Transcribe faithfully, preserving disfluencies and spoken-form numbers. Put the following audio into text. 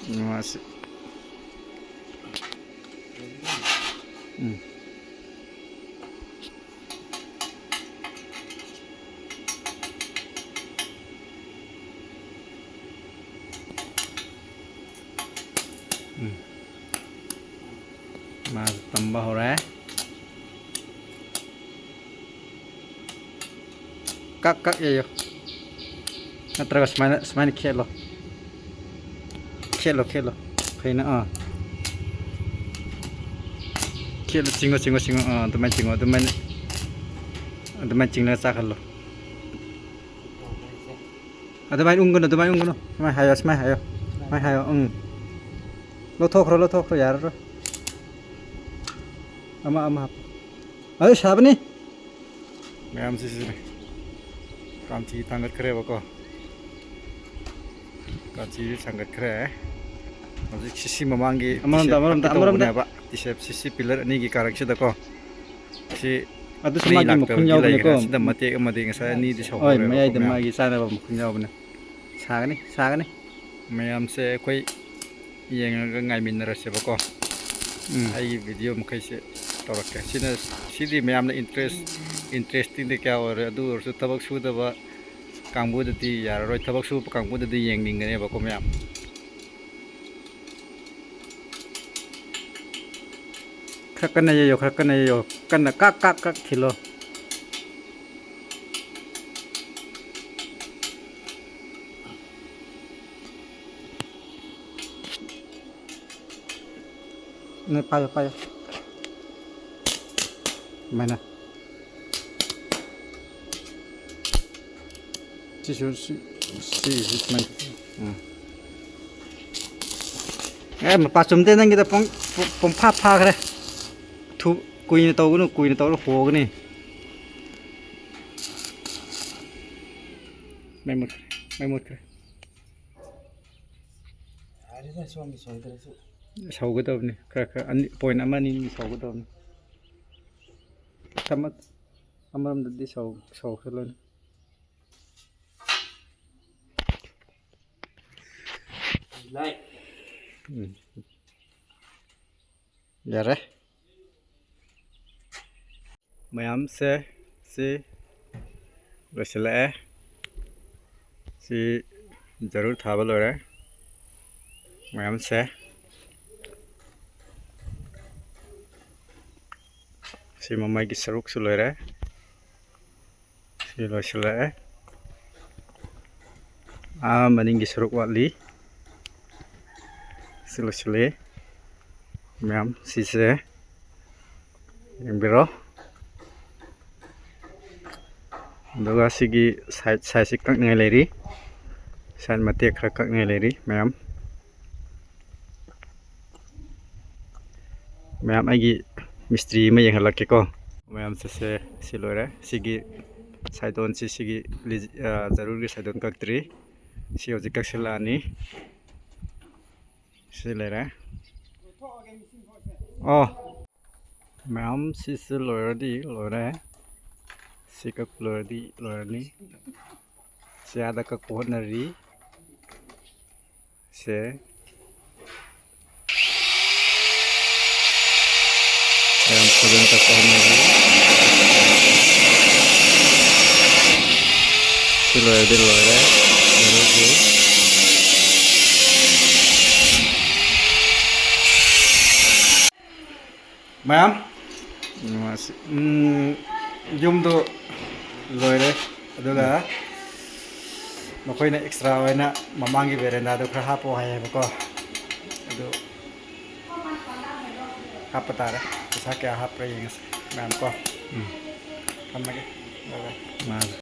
ꯃꯥꯁꯤ꯫ ꯎꯝ꯫ ꯎꯝ꯫ ꯃꯥꯁꯨ ꯇꯝꯕ ꯍꯧꯔꯦ꯫ ꯀꯛ ꯀꯛ ꯌꯩꯌꯣ꯫ ꯅꯠꯇ꯭ꯔꯒ ꯁꯨꯃꯥꯏꯅ, ꯁꯨꯃꯥꯏꯅ ꯈꯦꯠꯂꯣ꯫ ꯈꯦꯠꯂꯣ, ꯈꯦꯠꯂꯣ꯫ ꯐꯩꯅ, ꯑꯥ꯫ ꯈꯦꯠꯂꯣ, ꯆꯤꯡꯉꯣ, ꯆꯤꯡꯉꯣ, ꯆꯤꯡꯉꯣ꯫ ꯑꯥ, ꯑꯗꯨꯃꯥꯏꯅ ꯆꯤꯡꯉꯣ, ꯑꯗꯨꯃꯥꯏꯅ꯫ ꯑꯗꯨꯃꯥꯏꯅ ꯆꯤꯡꯉꯒ ꯆꯥꯛꯍꯜꯂꯣ꯫ ꯑꯗꯨꯃꯥꯏꯅ ꯎꯪꯒꯅꯨ, ꯑꯗꯨꯃꯥꯏꯅ ꯎꯪꯒꯅꯨ꯫ ꯁꯨꯃꯥꯏꯅ ꯍꯥꯏꯌꯣ, ꯁꯨꯃꯥꯏꯅ ꯍꯥꯏꯌꯣ꯫ ꯁꯨꯃꯥꯏꯅ ꯍꯥꯏꯌꯣ, ꯎꯝ꯫ ꯂꯧꯊꯣꯛꯈ꯭ꯔꯣ, ꯂꯧꯊꯣꯛꯈ꯭ꯔꯣ, ꯌꯥꯔꯔꯣꯏ꯫ ꯑꯃ, ꯑꯃ ꯍꯥꯞꯄꯣ꯫ ꯑꯗꯨ ꯁꯥꯕꯅꯤ꯫ ꯃꯌꯥꯝꯁꯤ ꯁꯤꯅꯤ꯫ ꯀꯥꯟꯆꯤ ꯊꯥꯡꯒꯠꯈ꯭ꯔꯦꯕꯀꯣ꯫ ꯀꯥꯟꯆꯤꯁꯨ ꯊꯥꯡꯒꯠꯈ꯭ꯔꯦ꯫ ꯍꯧꯖꯤꯛ ꯁꯤ, ꯁꯤ ꯃꯃꯥꯡꯒꯤ ꯑꯃꯔꯣꯝꯗ, ꯇꯤꯁꯦꯞ ꯑꯃꯔꯣꯝꯗ, ꯍꯥꯞꯀꯦ ꯑꯃꯔꯣꯝꯗ꯫ ꯇꯧꯕꯅꯦꯕ꯫ ꯇꯤꯁꯦꯞꯁꯤ, ꯁꯤ ꯄꯤꯂꯔ ꯑꯅꯤꯒꯤ ꯀꯥꯔꯛꯁꯤꯗꯀꯣ꯫ ꯁꯤ ꯑꯗꯨꯁꯨ ꯃꯩ ꯃꯥꯒꯤ ꯂꯥꯛꯇꯕꯒꯤ ꯃꯈꯨꯟ ꯂꯩꯈ꯭ꯔꯦ꯫ ꯌꯥꯎꯕꯅꯦꯀꯣ꯫ ꯁꯤꯗ ꯃꯇꯦꯛ ꯑꯃꯗꯤ ꯉꯁꯥꯏ ꯑꯅꯤꯗꯤ ꯍꯣꯏ, ꯁꯧꯍꯧꯔꯦꯕꯀꯣ ꯃꯌꯥꯏꯗ ꯃꯌꯥꯝ꯫ ꯃꯥꯒꯤ ꯆꯥꯅꯕ ꯃꯈꯨꯟ ꯌꯥꯎꯕꯅꯦ꯫ ꯁꯥꯒꯅꯤ, ꯁꯥꯒꯅꯤ꯫ ꯃꯌꯥꯝꯁꯦ ꯑꯩꯈꯣꯏ ꯌꯦꯡꯉꯒ ꯉꯥꯏꯃꯤꯟꯅꯔꯁꯦꯕꯀꯣ꯫ ꯎꯝ꯫ ꯑꯩꯒꯤ ꯚꯤꯗꯤꯑꯣ ꯃꯈꯩꯁꯦ ꯇꯧꯔꯛꯀꯦ꯫ ꯁꯤꯅ, ꯁꯤꯗꯤ ꯃꯌꯥꯝꯅ ꯏꯟꯇꯔꯦꯁ, ꯏꯟꯇꯔꯦꯁꯇꯤꯡꯗꯤ ꯀꯌꯥ ꯑꯣꯏꯔꯣꯏ꯫ ꯑꯗꯨ ꯑꯣꯏꯔꯁꯨ ꯊꯕꯛ ꯁꯨꯗꯕ ꯀꯥꯡꯕꯨꯗꯗꯤ ꯌꯥꯔꯔꯣꯏ꯫ ꯊꯕꯛ ꯁꯨꯕ ꯀꯥꯡꯕꯨꯗꯗꯤ ꯌꯦꯡꯅꯤꯡꯒꯅꯦꯕꯀꯣ ꯃꯌꯥꯝ꯫ ꯈꯔ ꯀꯟꯅ ꯌꯩꯌꯣ, ꯈꯔ ꯀꯟꯅ ꯌꯩꯌꯣ꯫ ꯀꯟꯅ ꯀꯥꯛ, ꯀꯥꯛ, ꯀꯥꯛ ꯊꯤꯜꯂꯣ꯫ ꯅꯣꯏ ꯄꯥꯏꯌꯣ, ꯄꯥꯏꯌꯣ꯫ ꯑꯗꯨꯃꯥꯏꯅ꯫ ꯁꯤꯁꯨ ꯁꯤ, ꯁꯤꯁꯨ ꯁꯨꯃꯥꯏꯅ꯫ ꯎꯝ꯫ ꯑꯦ, ꯃꯄꯥ ꯆꯨꯝꯗꯦ ꯅꯪꯒꯤꯗ ꯄꯨꯡ-, ꯄꯨꯡ-, ꯄꯨꯡꯐꯥ ꯐꯥꯈ꯭ꯔꯦ꯫ ꯊꯨ-, ꯀꯨꯏꯅ ꯇꯧꯒꯅꯨ, ꯀꯨꯏꯅ ꯇꯧꯔ ꯍꯣꯒꯅꯤ꯫ ꯃꯩ ꯃꯨꯠꯈ꯭ꯔꯦ, ꯃꯩ ꯃꯨꯠꯈ꯭ꯔꯦ꯫ ꯌꯥꯔꯦꯗ, ꯁꯣꯝꯒꯤ ꯁꯣꯏꯗ꯭ꯔꯁꯨ꯫ ꯁꯧꯒꯗꯕꯅꯤ꯫ ꯈꯔ ꯈꯔ ꯑꯅꯤ, ꯄꯣꯏꯟ ꯑꯃ ꯑꯅꯤ ꯑꯅꯤ ꯁꯧꯒꯗꯕꯅꯤ꯫ ꯑꯃ-, ꯑꯃꯔꯣꯝꯗꯗꯤ ꯁꯧ-, ꯁꯧꯈ꯭ꯔꯦ ꯂꯣꯏꯅ꯫ ꯂꯥꯏ꯫ ꯎꯝ꯫ ꯌꯥꯔꯦ꯫ ꯃꯌꯥꯝꯁꯦ ꯁꯤ ꯂꯣꯏꯁꯤꯜꯂꯛꯑꯦ꯫ ꯁꯤ ꯖꯔꯨ ꯊꯥꯕ ꯂꯣꯏꯔꯦ ꯃꯌꯥꯝꯁꯦ꯫ ꯁꯤ ꯃꯃꯥꯏꯒꯤ ꯁꯔꯨꯛꯁꯨ ꯂꯣꯏꯔꯦ꯫ ꯁꯤ ꯂꯣꯏꯁꯤꯜꯂꯛꯑꯦ꯫ ꯑꯥ, ꯃꯅꯤꯡꯒꯤ ꯁꯔꯨꯛ ꯋꯥꯠꯂꯤ꯫ ꯁꯤ ꯂꯣꯏꯁꯤꯜꯂꯤ꯫ ꯃꯌꯥꯝ, ꯁꯤꯁꯦ ꯌꯦꯡꯕꯤꯔꯣ꯫ ꯑꯗꯨꯒ ꯁꯤꯒꯤ side, side ꯁꯤ ꯀꯛꯅꯤꯡꯉꯥꯏ ꯂꯩꯔꯤ꯫ Side ꯃꯇꯦꯛ ꯈꯔ ꯀꯛꯅꯤꯡꯉꯥꯏ ꯂꯩꯔꯤ, ꯃꯌꯥꯝ꯫ ꯃꯌꯥꯝ, ꯑꯩꯒꯤ ꯃꯤꯁꯇ꯭ꯔꯤ ꯑꯃ ꯌꯦꯡꯍꯜꯂꯛꯀꯦꯀꯣ꯫ ꯃꯌꯥꯝ, ꯁꯤꯁꯦ, ꯁꯤ ꯂꯣꯏꯔꯦ꯫ ꯁꯤꯒꯤ ꯁꯥꯏꯗꯣꯟꯁꯤ, ꯁꯤꯒꯤ ꯂꯤ-, ꯑ, ꯖꯔꯨꯒꯤ ꯁꯥꯏꯗꯣꯟ ꯀꯛꯇ꯭ꯔꯤ꯫ ꯁꯤ ꯍꯧꯖꯤꯛ ꯀꯛꯁꯤꯜꯂꯛꯑꯅꯤ꯫ ꯁꯤ ꯂꯩꯔꯦ꯫ ꯑꯣ, ꯃꯌꯥꯝ, ꯁꯤꯁꯦ ꯂꯣꯏꯔꯗꯤ ꯂꯣꯏꯔꯦ꯫ ꯁꯤ ꯀꯛꯄ ꯂꯣꯏꯔꯗꯤ ꯂꯣꯏꯔꯅꯤ꯫ ꯁꯤ ꯑꯥꯗ ꯀꯛꯄ ꯍꯣꯠꯅꯔꯤ꯫ ꯁꯦ꯫ ꯌꯥꯝ ꯐꯖꯅ ꯀꯛꯄ ꯍꯣꯠꯅꯔꯤ꯫ ꯁꯤ ꯂꯣꯏꯔꯗꯤ ꯂꯣꯏꯔꯦ꯫ ꯂꯣꯏꯔꯗꯤ꯫ ꯃꯌꯥꯝ, ꯎꯝ, ꯑꯁꯤ, ꯎꯝ, ꯌꯨꯝꯗꯣ ꯂꯣꯏꯔꯦ꯫ ꯑꯗꯨꯒ ꯃꯈꯣꯏꯅ extra ꯑꯣꯏꯅ ꯃꯃꯥꯡꯒꯤ verandaꯗꯣ ꯈꯔ ꯍꯥꯞꯄꯣ ꯍꯥꯏꯌꯦꯕꯀꯣ꯫ ꯑꯗꯨ ꯍꯥꯞꯄ ꯇꯥꯔꯦ꯫ ꯄꯩꯁꯥ ꯀꯌꯥ ꯍꯥꯞꯄ꯭ꯔꯥ ꯌꯦꯡꯉꯁꯤ ꯃꯌꯥꯝ ꯀꯣ꯫ ꯎꯝ꯫ ꯊꯝꯃꯒꯦ꯫ Bye bye꯫ ꯃꯥꯅꯦ꯫